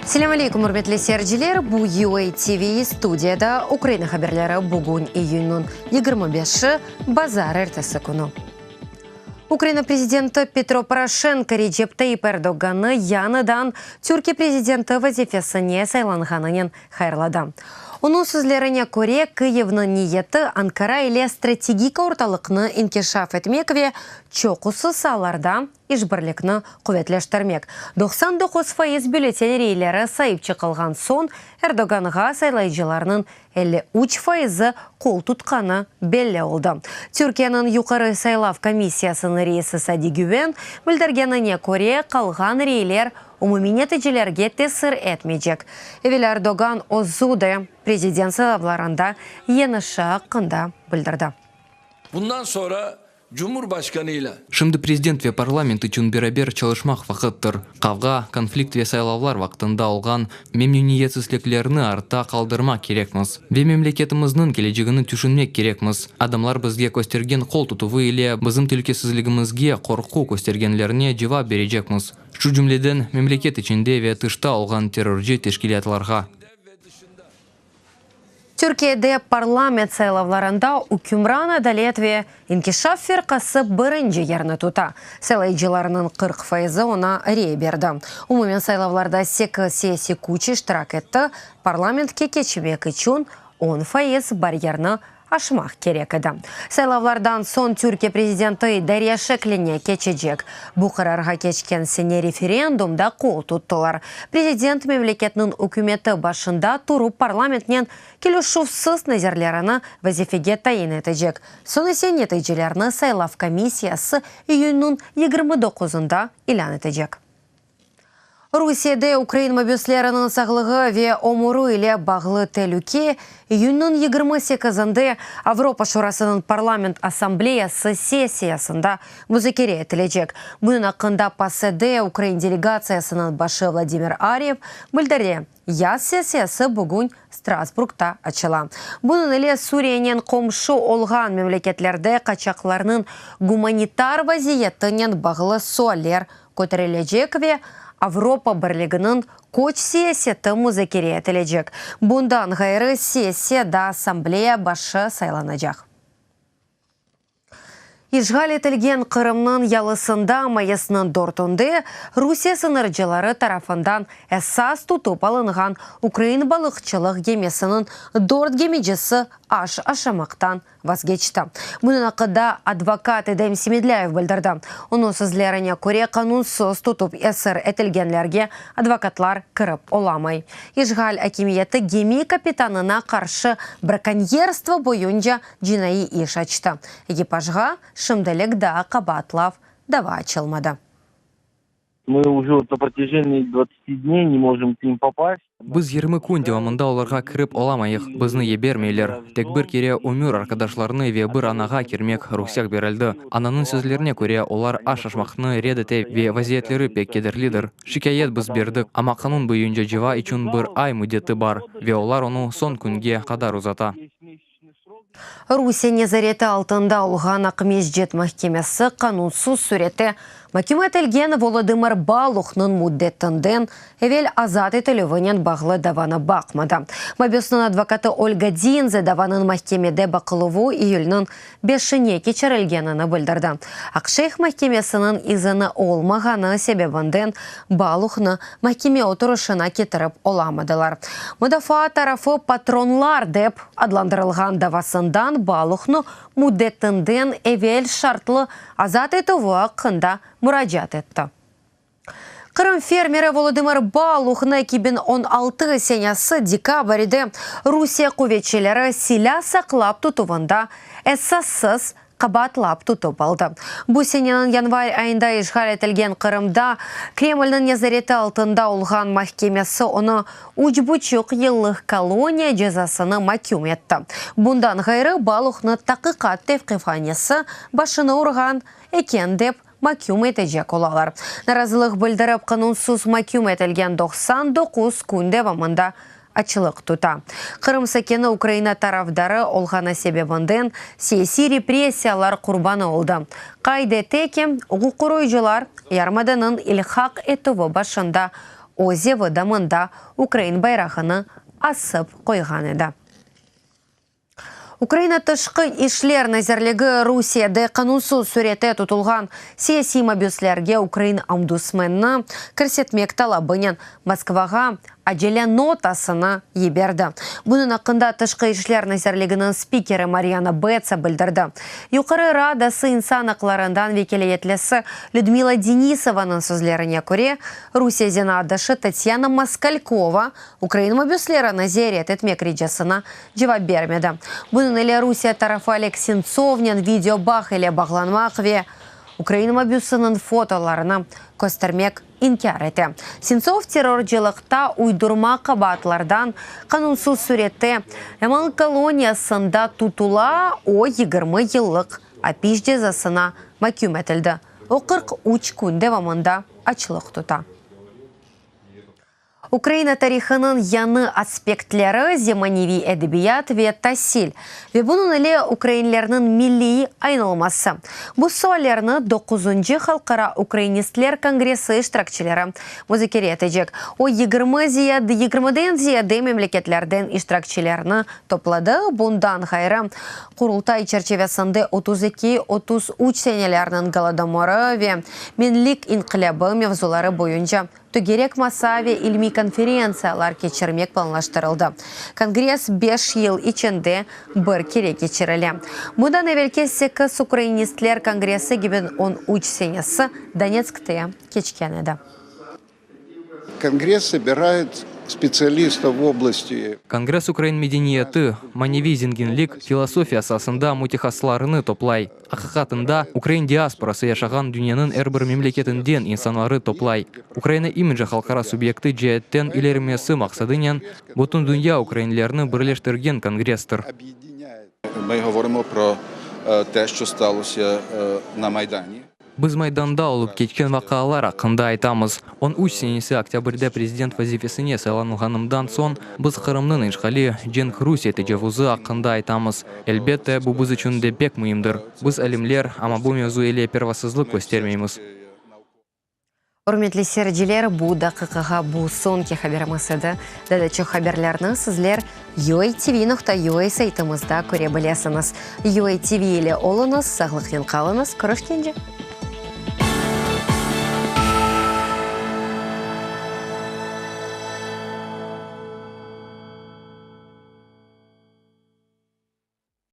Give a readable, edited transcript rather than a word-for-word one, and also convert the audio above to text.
Selâm aleykum, ürmetli seyirciler! Bu UA TV, studiyada Ukraina haberleri bugün iyünniñ 25-i, bazarertesi künü. Ukraina prezidenti Petro Poroşenko Recep Tayyip Erdoğannı yañıdan Türkiye prezidenti vazifesine saylanğanınen hayırladı. Onıñ sözlerine köre, Kıyivniñ niyeti Ankara ile strategik ortalıqnı inkişaf etmek ve çoqusı saalarda işbirlikni quvetleştirmek. 99% bülleten reyleri saip çıqılğan soñ Erdoğanğa saylayıcılarnıñ 53 fayızı qol tutqanı belli oldı. Türkiyeniñ Yuqarı saylav komissiyasınıñ reisi Sadi Güven bildirgenine köre, qalğan reyler umumiy neticelerge tesir etmeycek. Evel Erdoğan özü de prezident saylavlarında yeñişi aqqında bildirdi. Bundan sonra Cumhurbaşkanıyla. Şimdi prezident ve parlament içün beraber çalışmaq vaqıttır. Qavğa, konflikt ve saylavlar vaqtında olğan memnüniyetsizliklerni artta qaldırmaq kerekmiz. Ve memleketimizniñ kelecegini tüşünmek kerekmiz. Adamlar bizge köstergen qol tutuvı ile bizim telükesizligimizge qorqu köstergenlerine cevap berecekmiz. Şu cümleden, memleket içinde ve tışta olğan terrorcı teşkilâtlarğa. Türkiyede parlament saylavlarında ükümran Adalet ve inkişaf firqası birinci yerni tuta. Saylayıcılarnıñ 40 fayızı oña rey berdi. Umumen saylavlarda sekiz siyasiy küç iştirak etti, parlamentke keçmek içün 10% baryerni aşmaq kerek edi. Saylavlardan soñ Türkiye prezidenti idare şekline keçecek. Bu qararğa keçken sene referendumda qol tuttılar. Prezident memleketniñ ükümeti başında turıp parlamentnen kelişüvsiz nazirlerini vazifege tayin etecek. Soñ ise neticelerni saylav komissiyası iyünniñ 29-ında ilân etecek. Rusiyede ukrain mabüsleriniñ sağlığı ve ömüri ile bağlı telüke iyünniñ 28-nde Avropa Şurasınıñ Parlament Assambleyası sessiyasında muzakere etilecek. Bunıñ aqqında PACEde ukrain delegatsiyasınıñ başı Vladimir Aryev bildirdi. Yaz sessiyası bugün Strasburgda açıla. Bunıñ ile Suriyenen qomşu olğan memleketlerde qaçaqlarnıñ gumanitar vaziyetinen bağlı sualler köterilecek ve Avropa Birliginiñ köç siyaseti muzakere etilecek. Bundan ğayrı, sessiyada Assambleya başı saylanacaq. İşğal etilgen Qırımnıñ yalısında mayısnıñ dörtünde Rusiye sıñırcıları tarafından esas tutıp alınğan ukrain balıqçılıq gemisiniñ dört gemicisi aş aşamaqtan vazgeçti. Bunıñ aqqında advokat Edem Semedlâyev bildirdi. Onıñ sözlerine köre, qanunsız tutıp esir etilgenlerge advokatlar kirip olamay. İşğal akimiyeti gemi kapitanına qarşı brakonyerstvo boyunca cinaiy iş açtı. Ekipajğa şimdilik daa qabaatlav dava açılmadı. Mı uje vot na protyajeniyi dvadtsati dney ne mojım k nim popast. Biz 20 kün devamında olarğa kirip olamayıq, bizni yibermeyler. Tek bir kere ömür arqadaşlarını ve bir anağa kirmek ruhset berildi. Ananıñ sözlerine köre, olar aş aşmaqnı red ete ve vaziyetleri pek kederlidir. Şikâyet biz berdik, amma qanun boyunca ceva içün bir ay müddeti bar ve olar onı soñ künge qadar uzata. Rusiye nezareti altında olğan Aqmescit mahkemesi qanunsız sürette maküm etilgen Volodımır Baluhnıñ müddetinden evel azat etilüvinen bağlı davanı baqmadı. Mabüsniñ advokatı Olga Dinze davanıñ mahkemede baqıluvı iyülniñ beşine keçirilgenini bildirdi. Aqşeyh mahkemesiniñ izini olmağanı sebebinden Baluhnı mahkeme oturışına ketirip olamadılar. Mudafaa tarafı patronlar dep adlandırılğan davasından Baluhnı müddetinden evel şartlı azat etüvi aqqında muracaat etti. Qırım fermeri Volodımır Baluhnı 2016 senesi dekabrde Rusiye quvetçileri silâ saqlap tutuvında esassız qabaatlap tutıp aldı. Bu seneniñ yanvar ayında işğal etilgen Qırımda Kremlniñ nezareti altında olğan mahkemesi onı üç buçuq yıllıq koloniya cezasına maküm etti. Bundan ğayrı, Baluhnı taqiqat tevqifhanesi başını urğan eken dep maküm etecek olalar. Narazılıq bildirip, qanunsız maküm etilgen 99 kün devamında açlıq tuta. Qırım sakini Ukraina tarafdarı olğanı sebebinden siyasiy repressiyalar qurbanı oldı. Qayd ete ki, uquq qoruyıcılar yarımadanıñ ilhaq etüvi başında. Öz evi damında ukrain bayrağını asıp qoyğan edi. Ukraina Tışqı işler nazirligi Rusiyede qanunsız sürette tutulğan siyasiy mabüslerge ukrain ombudsmenni kirsetmek talabınen Moskvağa acele notasını yiberdi. Bunıñ aqqında Tışqı işler nazirliginiñ spikeri Maryana Betsa bildirdi. Yuqarı Radası insan aqlarından vekâletlisi Lüdmila Denisovanıñ sözlerine köre, Rusiye zenaatdaşı Tatyana Moskalkova ukrain mabüslerini ziyaret etmek ricasına cevap bermedi. Bunıñ ile Rusiye tarafı Oleg Sentsovnen video bağ ile bağlanmaq ve ukrain mabüsiniñ fotolarını köstermek inkâr ete. Sentsov terrorcılıqta uydurma qabaatlardan qanunsız sürette Yamal koloniyasında tutula, o, 20 yıllıq apis cezasına maküm etildi. O, 43 kün devamında açlıq tuta. Ukraina tarihınıñ yañı aspektleri, zemaneviy edebiyat ve tasil ve bunıñ ile ukrainlerniñ milliy ayınılması. Bu suallerni doquzıncı Halqara ukrainistler kongressi iştirakçileri muzakere etecek. O, 20 ziyade yigirmiden ziyade memleketlerden iştirakçilerni topladı. Bundan ğayrı, Qurultay çerçivesinde 32, 33 senelerniñ Golodomorı ve Menlik inqilâbı mevzuları boyunca Tögerek masa ve ilmiy konferentsiyalar keçirmek planlaştırıldı. Kongress beş yıl içinde bir kere keçirile. Bundan evelki sekiz Ukrainistler kongressi 2013 senesi Donetskte keçken edi. Kongress sobiraet spetsialistov v oblasti. Kongress ukrain medeniyeti, maneviy zenginlik, filosofiya saasında mütehassıslarını toplay. Aqiqatında, ukrain diasporası yaşağan dünyanıñ er bir memleketinden insanları toplay. Ukraina imici halqara subyekti ceetten ilerimesi maqsadınen bütün dünya ukrainlerini birleştirgen kongresstir. Biz Maydanda olıp keçken vaqialar aqqında aytamız. 13 senesi oktâbrde prezident vazifesine saylanılğanımdan soñ biz Qırımnıñ işğali, cenk, Rusiye tecavuzı aqqında aytamız. Elbette, bu biz içün de pek müimdir. Biz alimler, amma bu mevzu ile pervasızlıq köstermeymiz. Ürmetli seyirciler, bu daqiqağa bu soñki haberimiz edi. Daa da çoq haberlerni sizler UATV.UA saytımızda köre bilesiñiz. UATV ile oluñız, sağlıqnen qalıñız, körüşkence!